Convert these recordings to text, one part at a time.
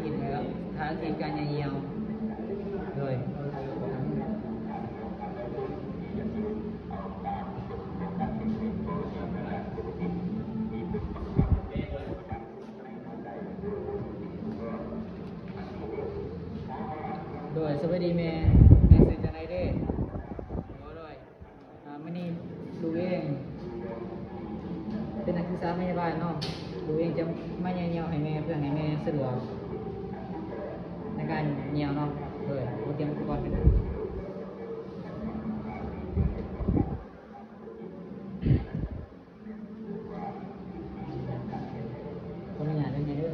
ເຫັນແລ້ວ ສາທິດການຍ່ອງຍ່ຽວ ໂດຍ ໂດຍ ສະບາຍດີແມ່ ແມ່ຊື່ຈັ່ງໃດເດ? ໂດຍ ອ່າ ມື້ນີ້ລູກເອງເປັນນັກສຶກສາພະຍາບານເນາະ ລູກເອງຈະມາຍ່ອງຍ່ຽວໃຫ້ແມ່ ເພື່ອໃຫ້ແມ່ສະດວກໃນການຍ່ອງເນາະ ໂດຍ ບໍ່ຕຽມອຸປະກອນເປັນ ຂໍອະນຸຍາດເດີແມ່ເດີ.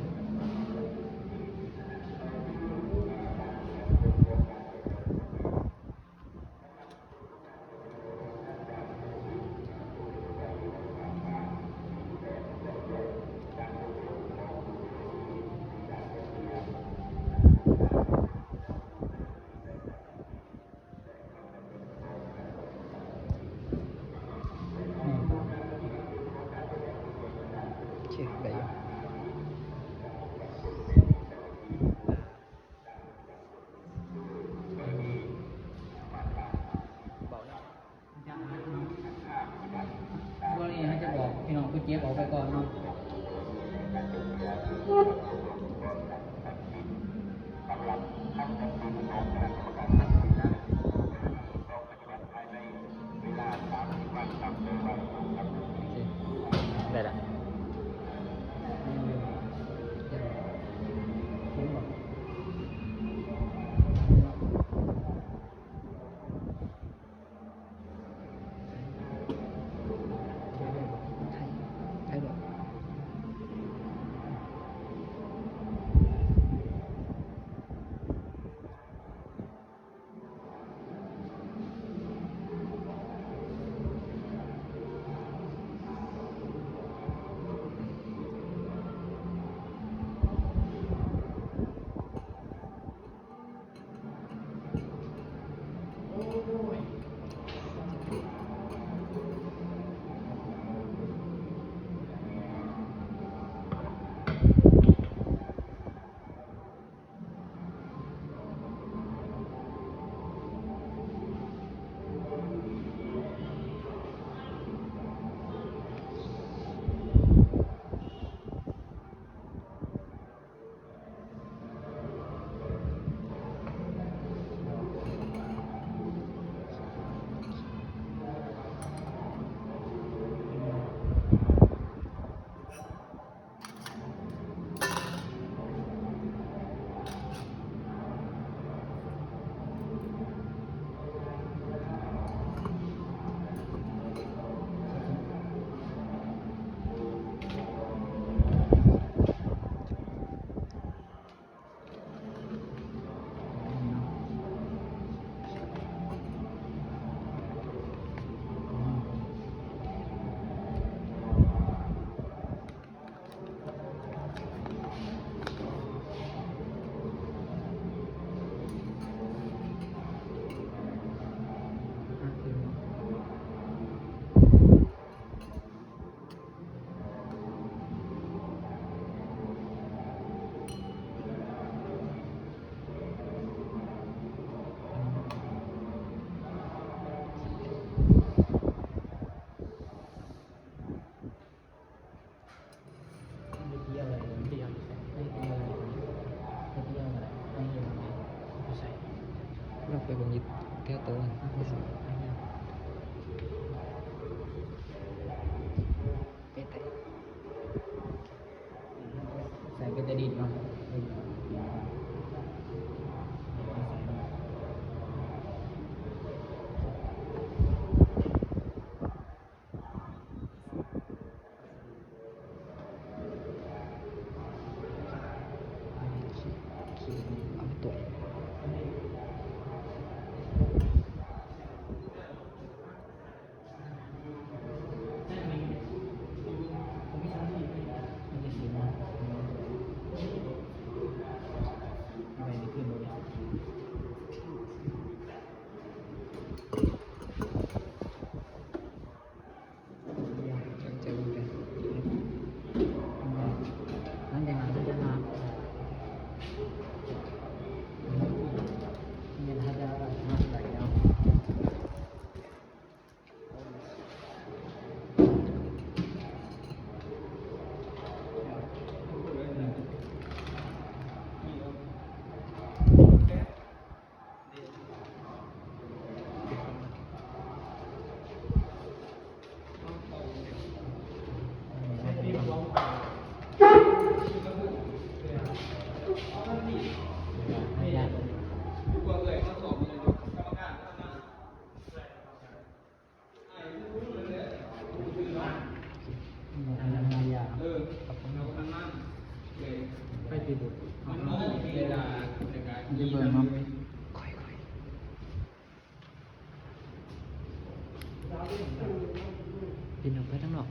ໂອເຄ ໄດ້ຢູ່. ເວົ້າແລ້ວ ເບື້ອງນີ້ເຮົາຈະບອກພີ່ນ້ອງຜູ້ເຈັບອອກໄປກ່ອນເນາະ. ໄດ້ລະ. ໄດ້ບໍ່? ໄດ້ບໍ່? ປິ່ນອອກໄປທາງນອກ.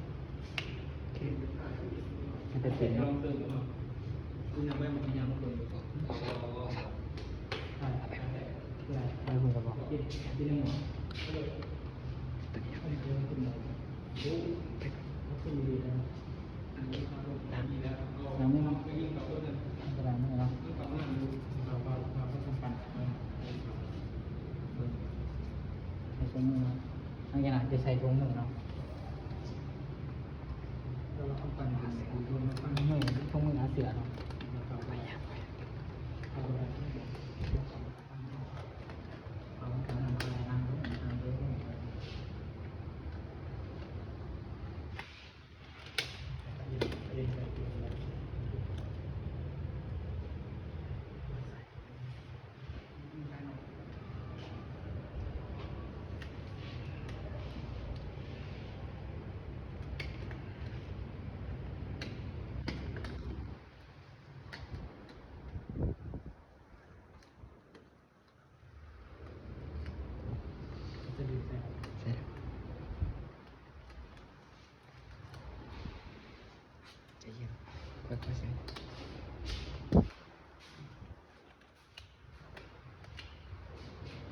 ໂອເຄ ໃຫ້ໄປປິ່ນເນາະ. ໄປພຸ້ນກໍບອກ. ລ້າງມືເນາະ ລ້າງມືເນາະ ລ້າງມືເນາະ ໃຫ້ຊົງມືເນາະ. ຫຼັງຈາກນັ້ນຈະໃສ່ຖົງມືເນາະ ຖົງມື ຖົງມືຫາເສື້ອເນາະ.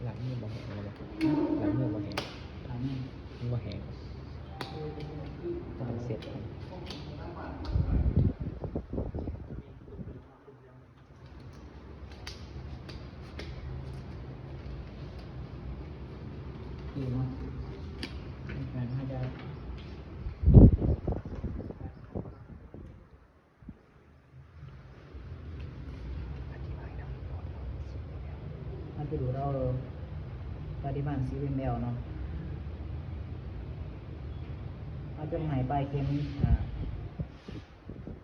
ລ້າງມືບໍ່ແຫ້ງແລ້ວບໍ່? ລ້າງມືບໍ່ແຫ້ງ ລ້າງມື ມັນບໍ່ແຫ້ງ ຕ້ອງເຊັດກ່ອນ. ດີເນາະ ໃຫ້ການ ໃຫ້ການ ມັນຈະດູດເອົາປະລິມານຊີເອັມແອລເນາະ. ເຮົາຈະໃຫ້ປາຍເຂັມ ອ່າ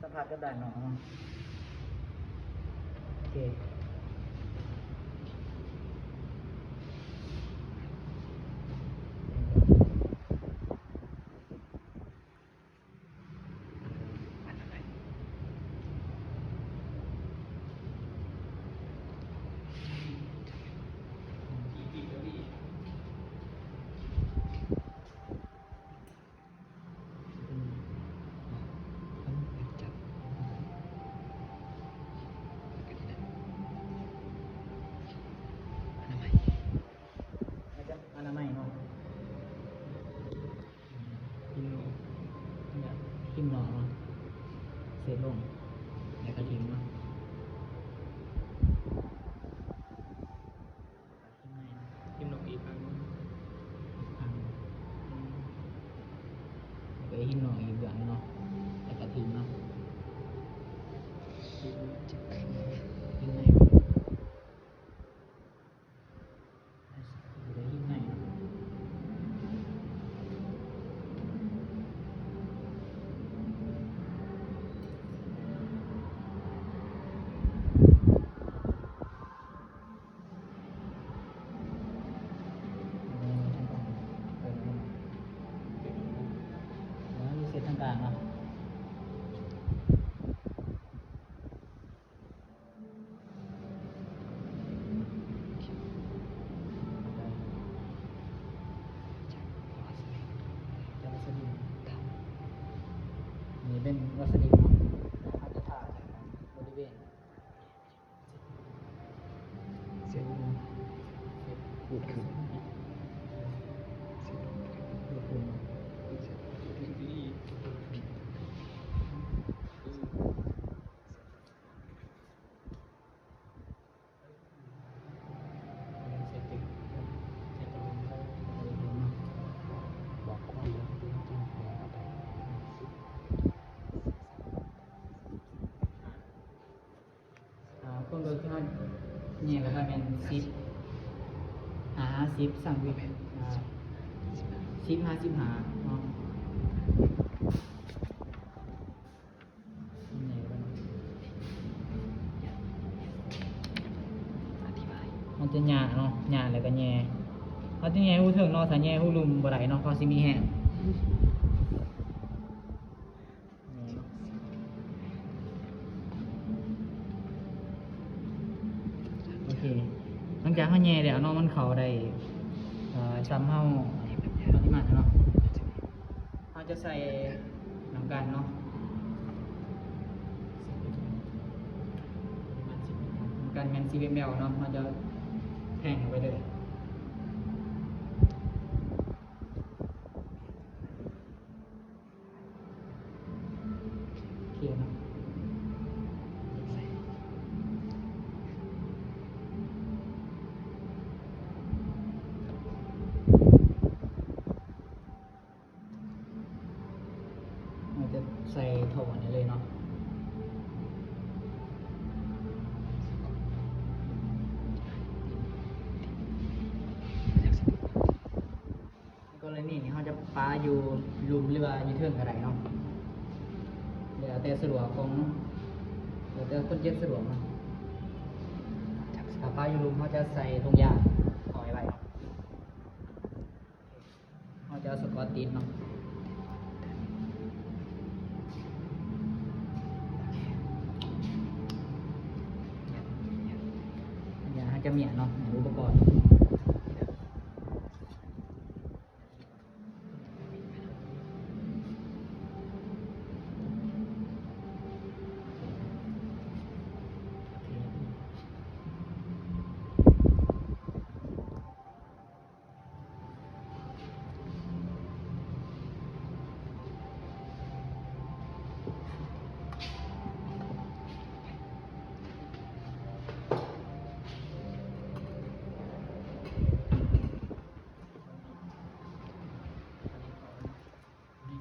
ສຳຜັດກັບດ້ານນອກເນາະ. ໂອເຄ. ອະນາໄມເນາະ ຖິ້ມນອກເນາະ ເຊັດລົງ ແລ້ວກໍຖິ້ມເນາະ. ຖິ້ມນອກອີກຄັ້ງໜຶ່ງ ອີກຄັ້ງໜຶ່ງ ອືມ ແລ້ວກໍຖິ້ມນອກອີກເບື້ອງໜຶ່ງເນາະ ແລ້ວກໍຖິ້ມເນາະ ຖິ້ມໃນ ເຊັດທາງກາງເນາະ. ວາສະລີນ ນີ້ເປັນວາສະລີນເນາະ ເຮົາຈະທາບາງບໍລິເວນ ເຊັດ ເຊັດ ຂູດຂຶ້ນ ເຊັດ ຂູດຂຶ້ນ ເຊັດ ຂູດຂຶ້ນ. ອ່າ ຄວາມເລິກທີ່ເຮົາແຍກກໍແມ່ນສິບ ຫາສິບ ສາມສິບ ອ່າ ສິບ ຫາສິບຫ້າເນາະ. ມັນຈະຫຍ້າເນາະ ຫຍ້າແລ້ວກໍແຍ່ ເຮົາຈະແຍ່ຮູເທິງເນາະ ຖ້າແຍ່ຮູລຸ່ມບໍ່ໄດ້ເນາະ ເພາະຊິມີແຮງ. ໂອເຄ ຫຼັງຈາກເຮົາແຍ່ແລ້ວເນາະ ມັນເຂົ້າໄດ້ ເອີ ສ່ຳເຮົາ ປະລິມານເນາະ ຈະໃສ່ນຳກັນເນາະ ນຳກັນແມ່ນສິບເອັດແອລເນາະ ເຮົາຈະແທງເຂົ້າໄປເລີຍ. ໂອເຄເນາະ ເຮົາຈະໃສ່ທໍ່ນີ້ເລີຍເນາະ. ກໍລະນີນີ້ເຮົາຈະປະຢູ່ລຸ່ມ ຫຼືວ່າຢູ່ເທິງກໍໄດ້ເນາະ ແລ້ວແຕ່ສະດວກຂອງ ແລ້ວແຕ່ຄົນເຈັບສະດວກເນາະ. ຖ້າປະຢູ່ລຸ່ມ ເຮົາຈະໃສ່ຖົງຢາງຫ້ອຍໄວ້ເນາະ. ເຮົາຈະເອົາສະກອດຕິດເນາະ. ເຮົາຈະມ້ຽນເນາະ ມ້ຽນອຸປະກອນ.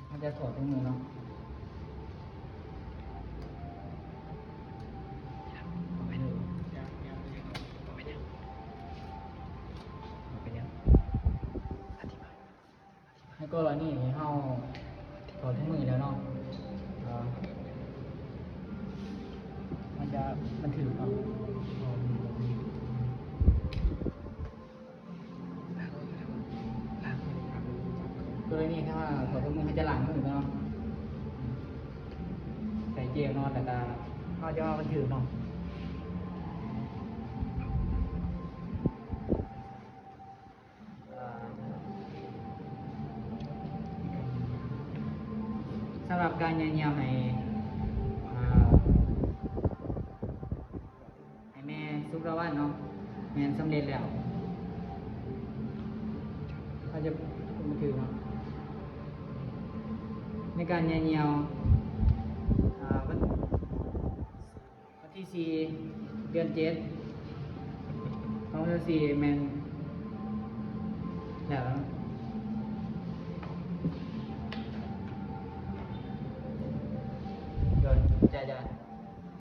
ເຮົາຈະຖອດຖົງມືເນາະ. ໃນກໍລະນີນີ້ເຮົາຖອດຖົງມືແລ້ວເນາະ ເອີ ມັນຈະບັນທຶກເນາະ. ກໍລະນີຖ້າວ່າຖອດຖົງມື ເຮົາຈະລ້າງມືກ່ອນເນາະ ໃສ່ເຈວເນາະ ແລ້ວກໍເຮົາຈະມາບັນທຶກເນາະ. ສຳລັບການຍ່ອຍຽວໃຫ້ ໃຫ້ແມ່ສຸກລະວັນເນາະ ແມ່ນສຳເລັດແລ້ວ ເຮົາຈະມາຖືເນາະ ໃນການຍ່ອຍຽວ ວັນ ວັນທີສີ່ ເດືອນເຈັດ ສອງພັນຊາວສີ່ ແມ່ນແລ້ວເນາະ.